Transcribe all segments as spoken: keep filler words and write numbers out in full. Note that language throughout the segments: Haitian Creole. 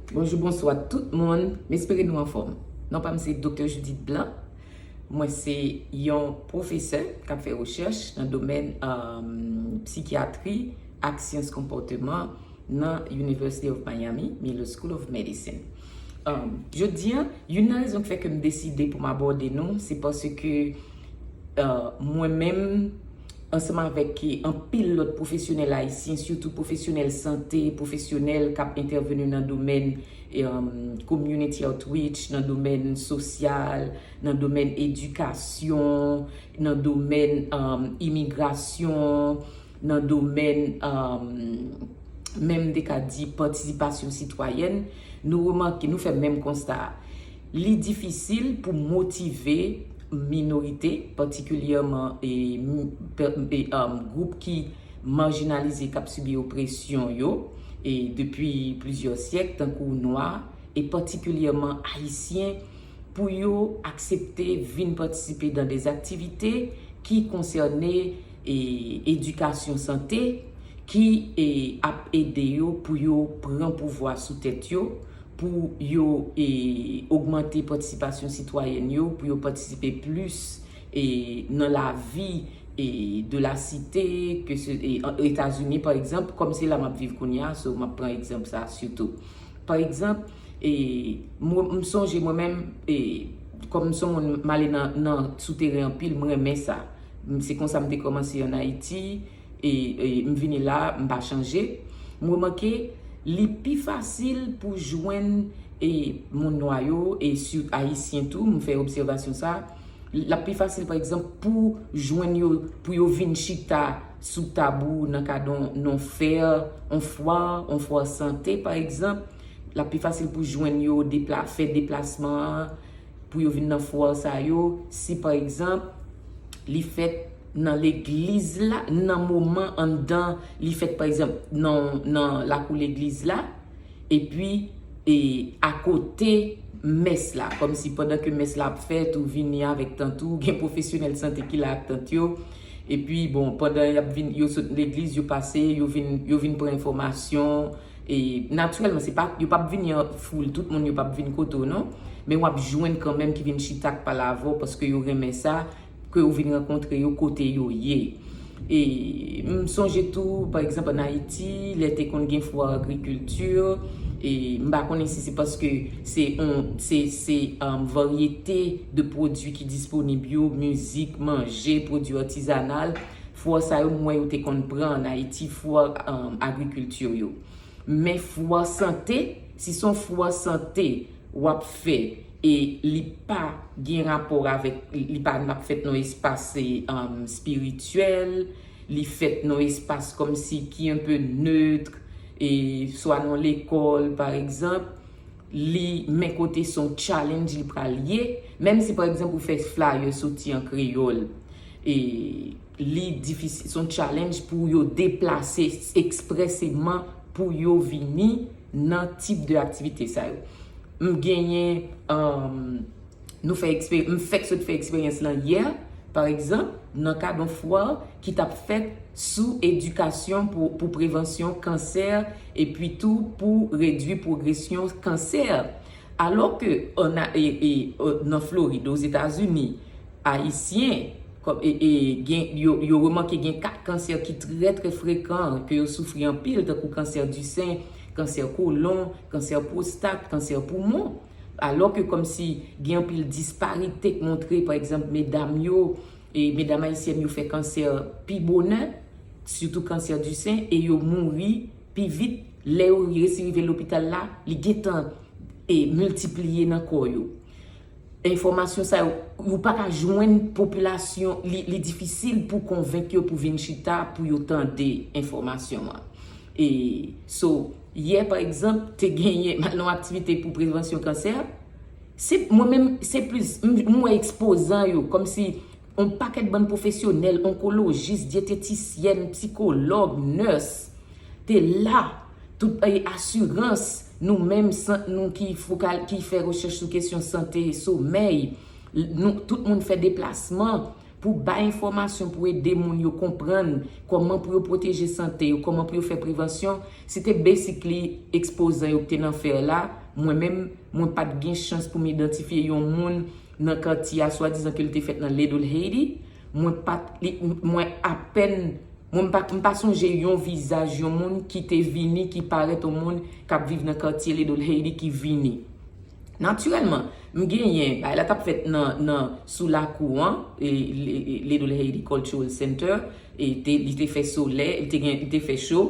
Bonjou, bonswa tout moun. M espere nou anfòm. Non pa m se Doktè Judith Blanc. Mwen se yon pwofesè k ap fè rechèch nan domèn um, sikyatri ak syans konpòteman nan University of Miami, Miller School of Medicine. Um, jodi a, youn nan rezon ki fè ke m deside pou m abòde nou, se paske uh, mwen menm, ansanm avèk anpil lòt pwofesyonèl ayisyen, sitou pwofesyonèl sante, pwofesyonèl k ap entèveni nan domèn um, community outreach, nan domèn sosyal, nan domèn edikasyon, nan domèn um, imigrasyon, nan domèn um, menm te ka di patisipasyon sitwayèn, nou remake, nou fè menm konsta a. Li difisil pou motive minorite, patikilyèman e, e, um, gwoup ki majinalize k ap sibi opresyon yo e depi plizyè syèk, tankou nwa e patikilyèman ayisyen, pou yo aksepte vin patisipe nan de aktivite ki konsène e, edikasyon sante, ki e, ap ede yo pou yo pran pouvwa sou tèt yo, pou yo e, ogmante patisipasyon sitwayèn yo, pou yo patisipe plis e, nan lavi e, de la site, ke se e, an Etazini pa egzanp, kòm se la m ap viv kounye a, so m ap pran egzanp sa sitou. Pa egzanp, e, mwen, m sonje mwen menm, e, kòm m se yon moun m ale nan, nan sou teren anpil, m renmen sa. M- Se konsa m te kòmanse ann Ayiti, e, e m vini la, m pa chanje. M remake, li pi fasil pou jwenn e, moun nwa yo, e si ayisyen tou, m fè obsèvasyon sa, l ap pi fasil, pa egzanp, pou jwenn yo, pou yo vin chita sou tab ou nan kad yon, yon fè, yon fwa, yon fwa sante, pa egzanp, l ap pi fasil pou jwenn yo depla, fè deplasman an, pou yo vin nan fwa sa yo, si pa egzanp, li fèt nan legliz la, nan moman anndan, li fèt pa egzanp nan, nan lakou legliz la, epi e, akote mès la, kòmsi pandan ke mès la ap fèt, ou vini avèk tant ou, gen pwofesyonèl sante ki la ak tant yo, epi bon, pandan y ap vin, yo sot legliz, yo pase, yo vin, yo vin pran enfòmasyon, e natirèlman, se pa, yo p ap vini an foul, tout moun yo p ap vin kote w non, men w ap jwenn kanmenm ki vin chita, k pale avè w, paske yo renmen sa, ke w vin rankontre yo kote yo ye. E m sonje tou, pa egzanp, ann Ayiti, lè te konn gen fwa agrikilti, e m pa konnen si se paske se on, se, se um, varyete de pwodui ki disponib yo, mizik, manje, pwodui atizanal, fwa sa yo, m wè yo te konn pran ann Ayiti, fwa um, agrikilti yo. Men fwa sante, si se yon fwa sante w ap fè e li pa gen rapò avèk, li pa ap fèt nan espas e, um, espirityèl, li fèt nan espas kòmsi ki enpe neutre, e swa nan lekòl, pa egzanp, li men kote se yon challenge li pral ye, menm si pa egzanp ou fè flyer soti an kreyòl, e li difisil, se yon challenge pou yo deplase ekspreseman pou yo vini nan tip de aktivite sa yo. M genyen, um, nou fè eksper, m fèk sot fè eksperyans lan yè, pa egzanp, nan kad yon fwa ki t ap fèt sou edikasyon pou, pou prevansyon kansè, epi tou pou redui pwogresyon kansè. Alò ke ann a- e, e, e, nan Florid, Ozetazini, Ayisyen, kòm, e, e, gen, yo, yo remake gen kat kansè ki trè, trè frekan, ke yo soufri anpil, tankou kansè di sen, kansè kolon, kansè pwostat, kansè poumon. Alò ke kòmsi gen anpil disparite k montre, pa egzanp, medam yo, e medam ayisyèn yo fè kansè pi bonè, sitou kansè di sen, e yo mouri pi vit. Lè yo resi rive lopital la, li gentan e miltipliye nan kò yo. Enfòmasyon sa yo, ou pa ka jwenn popilasyon, li, li difisil pou konvenk yo pou vin chita, pou yo tande enfòmasyon an. E, so, yè, pa egzanp, te genyen, m al nan yon aktivite pou prevansyon kansè, se, mwen menm, se plis, m, m wè ekspozan yo, kòmsi yon pakèt bann pwofesyonèl, onkolojis, dyetetisyèn, sikològ, nès, te la, tout e, asirans, nou menm, sant nou ki fokal, ki fè rechèch sou kesyon sante e somèy, nou, tout moun fè deplasman, pou bay enfòmasyon, pou ede moun yo konprann kòman pou yo pwoteje sante yo, kòman pou yo fè prevansyon, se te basically ekspozan yo ki te nan fè la. Mwen menm, mwen pa t gen chans pou m idantifye yon moun nan katye a, swadizan ke l te fèt nan Little Haiti. Mwen pa t, li, mwen apèn, mwen pa, m pa sonje yon vizaj yon moun ki te vini, ki parèt yon moun k ap viv nan katye Little Haiti ki vini. Natirèlman, m genyen, bagay la t ap fèt nan, nan, sou lakou an, e, e, e, Little Haiti Cultural Center, e te, li te fè solèy, li te gen, li te fè cho.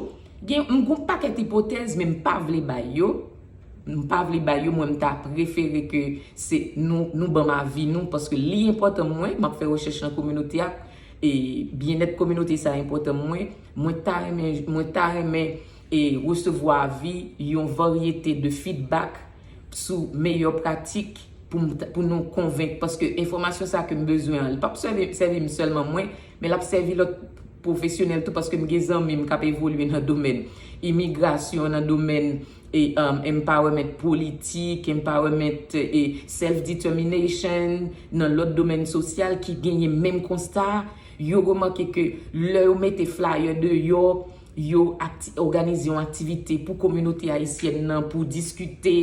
Gen, m gon pakèt ipotèz, men m pa vle bay yo. M pa vle bay yo, mwen m ta prefere ke se nou, nou ban m avi nou, paske li enpòtan mwen, m ap fè rechèch nan kominote a, e byennèt kominote sa enpòtan mwen. Mwen ta renmen, mwen ta renmen, e, resevwa avi, yon varyete de feedback sou meyè pratik pou m t-, pou nou konvenk, paske enfòmasyon sa ke m bezwen an, li p ap sèvi, sèvi m sèlman mwen, men l ap sèvi lòt pwofesyonèl tou, paske m gen zanmi m k ap evolye nan domèn imigrasyon, nan domèn, e, um, empowerment politik, empowerment, e, self determination, nan lòt domèn sosyal ki genyen menm konsta a. Yo remake ke lè yo mete flyer deyò, yo akti-, òganize yon aktivite pou kominote ayisyèn nan, pou diskite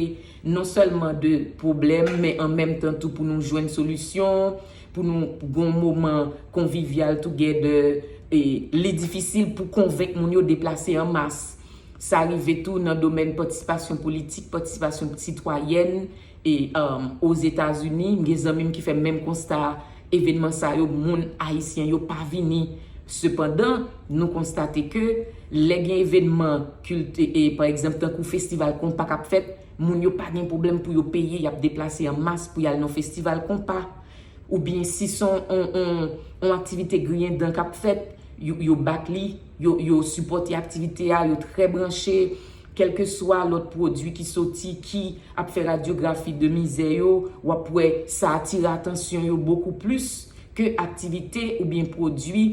non sèlman de pwoblèm, men an menm tan tou pou nou jwenn solisyon, pou nou gon moman konvivyal together. E li difisil pou konvenk moun yo deplase an mas. Sa rive tou nan domèn patisipasyon politik, patisipasyon sitwayèn, e, um, Ozetazini, m gen zanmi m ki fè menm konsta a, evènman sa yo, moun ayisyen yo pa vini. Sepandan, nou konstate ke lè gen evènman kilte, e, pa egzanp, tankou festival konpa k ap fèt, moun yo pa gen pwoblèm pou yo peye, y ap deplase an mas pou y al nan festival konpa. Oubyen si se yon, yon, yon, yon aktivite griyen dan k ap fèt, yo, yo bak li, yo, yo sipòte aktivite a, yo trè branche, kèlkeswa lòt pwodui ki soti, ki ap fè radyografi de mizè yo, w ap wè sa atire atansyon yo bokou plis ke aktivite oubyen pwodui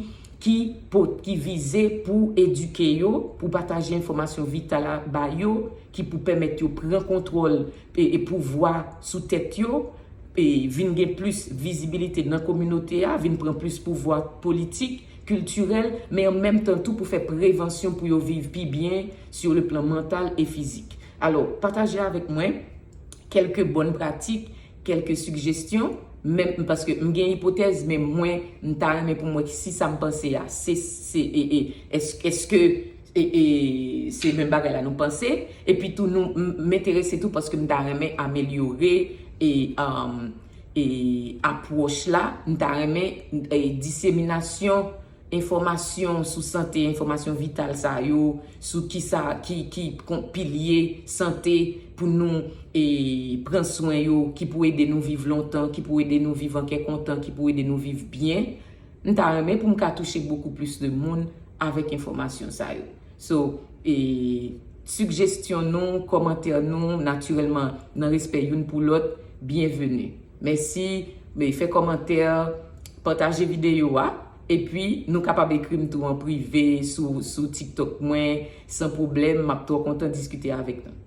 ki pot-, ki vize pou edike yo, pou pataje enfòmasyon vital a ba yo, ki pou pèmèt yo pran kontwòl e, e pouvwa sou tèt yo, e vin gen plis vizibilite nan kominote a, vin pran plis pouvwa politik, kiltirèl, men an menm tan tou pou fè prevansyon pou yo viv pi byen sur le plan mantal e fizik. Alò, pataje avèk mwen kèlke bòn pratik, kèlke sigjesyon, menm paske m gen ipotèz, men mwen, m ta renmen pou m wè si sa m panse a, se, se, e, e, èske, èske e, e, se menm bagay la nou panse. Epi tou, nou, m, m enterese tou paske m ta renmen amelyore e, um, e apwòch la. M ta renmen, e, diseminasyon enfòmasyon sou sante, enfòmasyon vital sa yo, sou ki sa, ki, ki kon-, pilye sante pou nou, e, pran swen yo, ki pou ede nou viv lontan, ki pou ede nou viv an kè kontan, ki pou ede nou viv byen. M ta renmen pou m ka touche bokou plis de moun avèk enfòmasyon sa yo. So, e, sigjesyon nou, kòmantè nou, natirèlman, nan respè youn pou lòt, byenveni. Mèsi, e, fè kòmantè, pataje videyo a, epi nou kapab ekri m tou an prive sou, sou TikTok mwen, san pwoblèm, m ap twò kontan diskite avèk nou.